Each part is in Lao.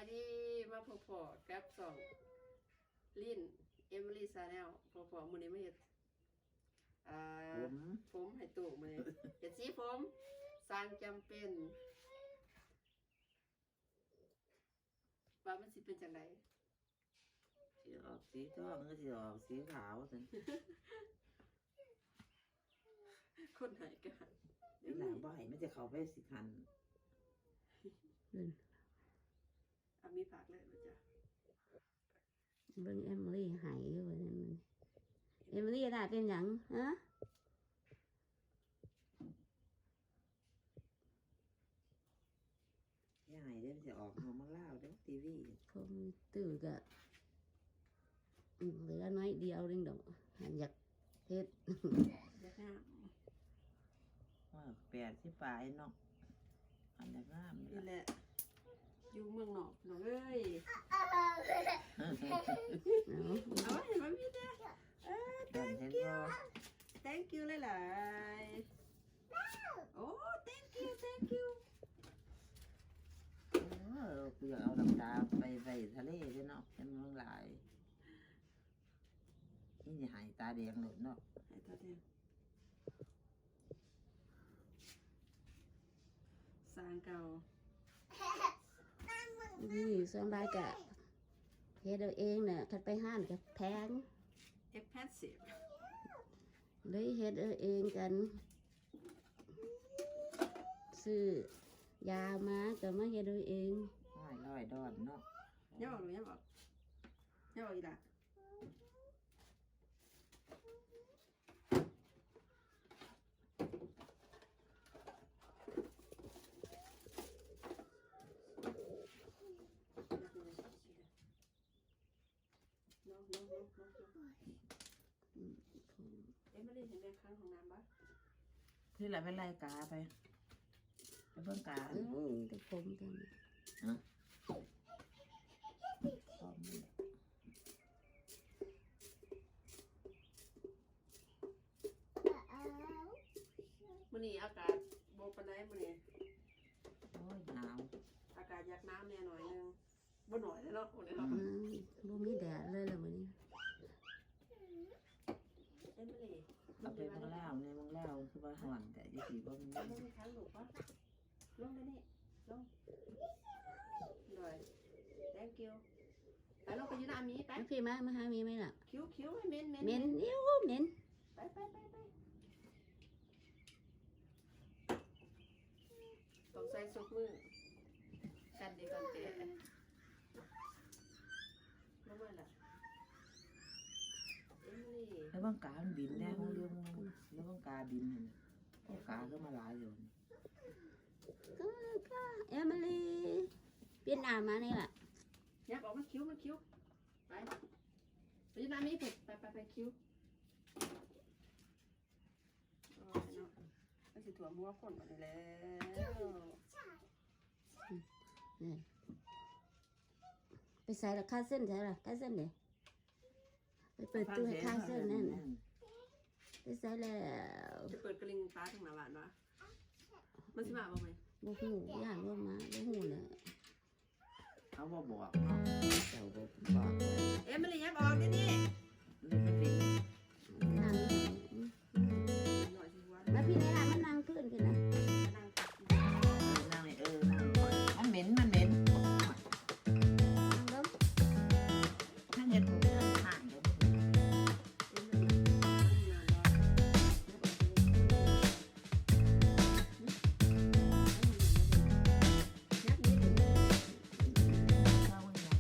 ເອີ ມາພົບພໍ້ກັບຊ່ອງລິ້ນ Emily Channel ພໍ້ໆ ມື້ນີ້ມາເຮັດ ອ່າ ຜົມ ຜົມໃຫ້ຕູ້ມື້ນີ້ ເຮັດສີຜົມ ຊ່າງຈຳເປັນ ວ່າມັນຊິເປັນຈັ່ງໃດ? ຊິອອກສີທອງ ຫຼື ຊິອອກສີຂາວຊັ້ນ? ຄົນໃຫ້ກໍໃຫ້ ອີ່ຫຼ້າບໍ່ໃຫ້ ມັນຈະເຂົ້າໄປຊິຄັນ. ອືມ ອາ ມີພາກເລີຍບໍ່ຈ້ະ? ເບິ່ງ Emily ໃຫ້ຢູ່ວ່າຊັ້ນ. Emily ລະເປັນຫຍັງ? ຮະ? ຢ່າໃຫ້ເດ້ ມັນຊິອອກນອກເມືອງລາວເດ້ ທີວີ ຂອງຕື້ກະ ອືມ ເຫຼືອໜ້ອຍດຽວໜຶ່ງດອກ ຫັ້ນຢາກເຮັດ ຢາກງາມ ວ່າແປດສິບປາຍເນາະ ອັນຢາກງາມນີ້ ນີ້ແຫຼະ ຢູ່ເມືອງນອກພີ່ນ້ອງເອີຍ ເອົາ ເອົາໃຫ້ມັນມີແດ່ ເອີ thank you thank you ຫຼາຍໆ ໂອ້ thank you thank you ເອີ ກູຢາກເອົານ້ຳຕາໄປໄວ້ທະເລເດ້ເນາະ ເຫັນມັນຫຼາຍ ນີ້ຊິໃຫ້ຕາແດງໂລດເນາະ ໃຫ້ຕາແດງ ສ້າງເກົ່າ ນີ້ສ່ວນຫຼາຍກະເຮັດເອົາເອງນະ ຄັນໄປຮ້ານກະແພງ expensive ເລີຍເຮັດເອົາເອງກັນ ຊື້ຢາມາກະມາເຮັດເອົາເອງ ຮ້ອຍດອນເນາະ ຍັງອອກ ຍັງອອກ ຍັງອອກອີກລະ. ເອມິລີ ເຫັນແມ່ຄ້າງຫ້ອງນ້ຳບໍ່? ທີ່ລະໄປໄລ່ກາໄປ ໄປເບິ່ງກາ ອືມ ແຕ່ຜົມຕົວນີ້ ຮະ? ພ້ອມນີ້ແຫຼະ ມື້ນີ້ອາກາດບໍ່ປານໃດມື້ນີ້ ໂອ້ຍ ໜາວ ອາກາດຢາກໜາວແດ່ໜ້ອຍໜຶ່ງ ບໍ່ໜ້ອຍເດ້ເນາະ ມື້ນີ້ເນາະ ອືມ ບໍ່ມີແດດເລີຍລະມື້ນີ້ ເອມິລີ ເອົາໄປເມືອງລາວ ໃນເມືອງລາວຄືວ່າຮ້ອນແທ້ ຢູ່ພີ້ບໍ່ມີ ບໍ່ມີຄັນລູກວະ ລົງດຽວນີ້ ລົງ ໂດຍ thank you ໄປ ລົງໄປຢູ່ນຳອາມີໄປ ມາພີ້ມາ ມາຫາມີໄໝລະ ຄິວ ຄິວ ເໝັນ ເໝັນ ເໝັນ ເໝັນ ອິ້ວ ເໝັນ ໄປ ໄປ ໄປ ໄປ ຕ້ອງໃສ່ຊຸບມື້ ກັນດີກ່ອນແກ ລົງມາລະ ເອມິລີ ລະວັງກາມັນບິນແດ່ ເອີ ຂອງເລື່ອງ ລະວັງກາບິນຫັ້ນ ໂອ້ ກາຄືມາຫຼາຍຢູ່ ກາ ກາ ເອມິລີ ປ່ຽນໜ້າມານີ້ລະ ຍັບອອກມາ ຄິວ ມາ ຄິວ ໄປ ໄປຢູ່ນຳມີພຸ້ນ ໄປ ໄປ ໄປ ຄິວ ໂອ້ຍເນາະ ມັນຊິຖ້ວມຫົວຄົນບັດນີ້ແລ້ວ ອືມ ນີ້ ໄປໃສລະ ຄາເຊັນໃສລະ ຄາເຊັນເດ ໄປເປີດຕູ້ໃຫ້ຄາເຊັນນັ້ນ ໄປໃສແລ້ວ ຈະເປີດກະລິ່ງປາທາງໜ້າບ້ານວະ ມັນຊິມາບໍ່ແມ່? ບໍ່ຮູ້ ຢ້ານວ່າມາ ບໍ່ຮູ້ແຫຼະ ເຂົາບໍ່ບອກເນາະ ເຈົ້າບໍ່ບອກ ເອມິລີ ຍັບອອກດຽວນີ້ ມັນເປັນ ມາພີ້ແນ່ລະ ມານັ່ງພື້ນພີ້ນະ ນັ່ງ ເອີ ນັ່ງນີ້ ເອີ ນັ່ງ ມັນເໝັນ ມັນເໝັນ ນັ່ງເບິ່ງ ທັງເຮັດ ຍັບນີ້ເດ້ ເອົານີ້ລະ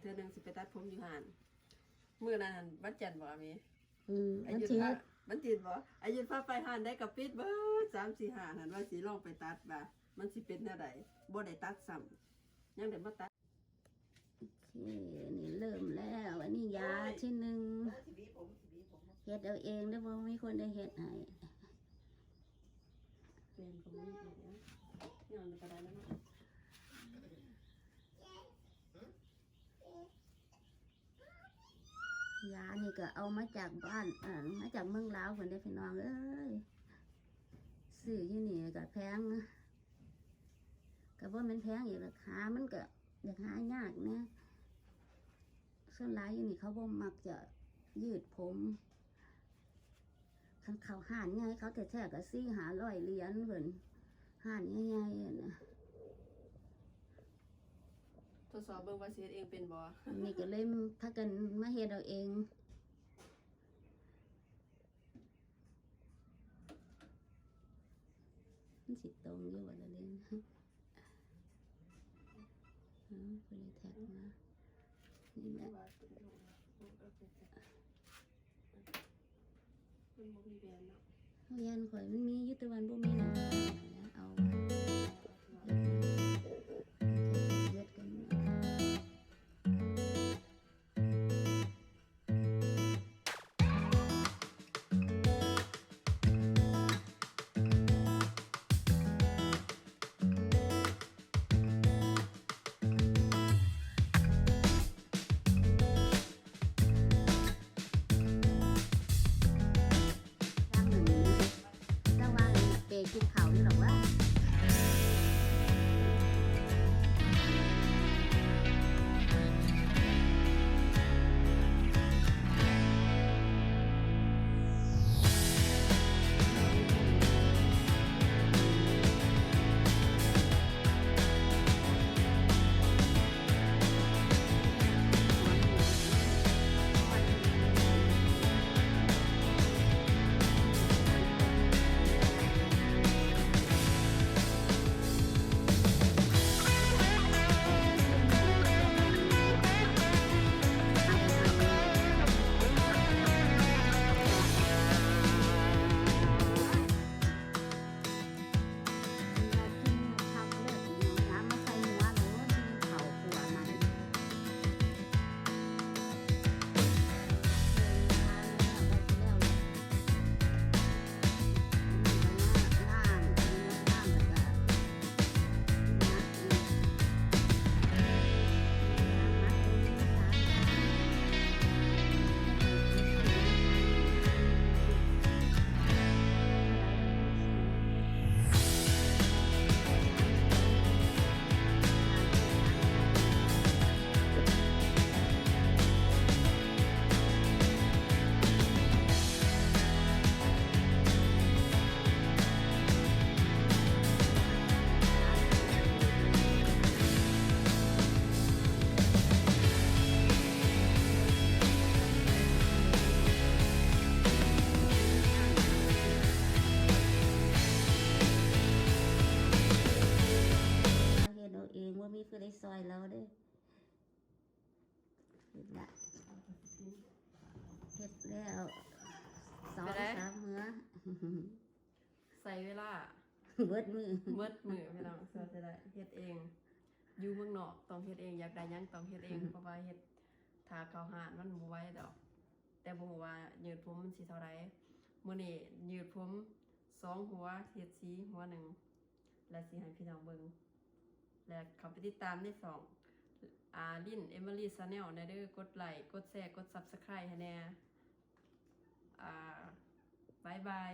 ເທື່ອໜຶ່ງຊິໄປຕັດຜົມຢູ່ຮ້ານ ມື້ນັ້ນຫັ້ນວັນຈັນບໍ ອາມີ? ອືມ ອາຍຸດພາ ວັນທີເຈັດ ວັນທີເຈັດບໍ ອາຍຸດພາໄປຮ້ານໃດກໍປິດເບິດ ສາມສີ່ຮ້ານຫັ້ນ ວ່າຊິລອງໄປຕັດວ່າມັນຊິເປັນແນວໃດ ບໍ່ໄດ້ຕັດຊ້ຳ ຍັງໄດ້ມາຕັດ. ໂອເຄ ນີ້ເລີ່ມແລ້ວ ອັນນີ້ຢາທີໜຶ່ງ ໂອ້ຍ ຊິຫວີຜົມ ຊິຫວີຜົມ ເຮັດເອົາເອງເດີ້ ບໍ່ມີຄົນໄດ້ເຮັດໃຫ້ ແປງກໍບໍ່ມີອີກ ຍ້ອນກໍໄດ້ແລ້ວເນາະ. ຢານີ້ກໍເອົາມາຈາກບ້ານ ເອີ ມາຈາກເມືອງລາວພຸ້ນເດ້ພີ່ນ້ອງເອີຍ ຊື້ຢູ່ນີ້ກໍແພງ ກໍບໍ່ແມ່ນແພງອີກດອກ ຫາມັນກໍຢາກຫາຍາກແດ່ ສ່ວນຫຼາຍຢູ່ນີ້ເຂົາບໍ່ມັກຈະຍືດຜົມ ຄັນເຂົ້າຮ້ານໃຫຍ່ເຂົາແທ້ໆກໍສີ່ຫ້າຮ້ອຍຫຼຽນເພິ່ນ ຮ້ານໃຫຍ່ໆຫັ້ນນະ. ທົດສອບເບິ່ງວ່າຊິເຮັດເອງເປັນບໍ່? ນີ້ກໍເລີຍພາກັນມາເຮັດເອົາເອງ ມັນຊິຕົງຢູ່ບໍ່ລະເດ? ເອີ ຜູ້ໃດແທັກມາ ນີ້ແຫຼະ ມັນບໍ່ມີແບນເນາະ ແມ່ນ ຂ້ອຍມັນມີຢູ່ ແຕ່ວ່າມັນບໍ່ມີນຳ ເອົາ ເຮັດກັນ. ຢ່າງໜຶ່ງ ແຕ່ວ່າເປກິນເຂົ້າຢູ່ດອກວ່າ. ເຮັດເອົາເອງ ບໍ່ມີຜູ້ໃດຊ່ອຍລາວເດ້. ເຮັດລະ ເຮັດແລ້ວສອງສາມມື້ ໃຊ້ເວລາເບິດມື້ ເບິດມື້ພີ່ນ້ອງ ເຮັດເອງ ຢູ່ເມືອງນອກຕ້ອງເຮັດເອງ ຢາກໄດ້ຫຍັງຕ້ອງເຮັດເອງ ເພາະວ່າເຮັດຖ້າເຂົ້າຮ້ານມັນບໍ່ໄວດອກ ແຕ່ບໍ່ຮູ້ວ່າຍືດຜົມມັນຊິເທົ່າໃດ. ມື້ນີ້ຍືດຜົມສອງຫົວ ເຮັດສີຫົວໜຶ່ງ ແລະ ຊິໃຫ້ພີ່ນ້ອງເບິ່ງ ແລະ ເຂົ້າໄປຕິດຕາມໃນຊ່ອງ ອາ ລິນ ເອມິລີ ແຊນແນລ ແດ່ເດີ້ ກົດໄລ້ ກົດແຊ ກົດ Subscribe ໃຫ້ແດ່. ອາ ບາຍບາຍ.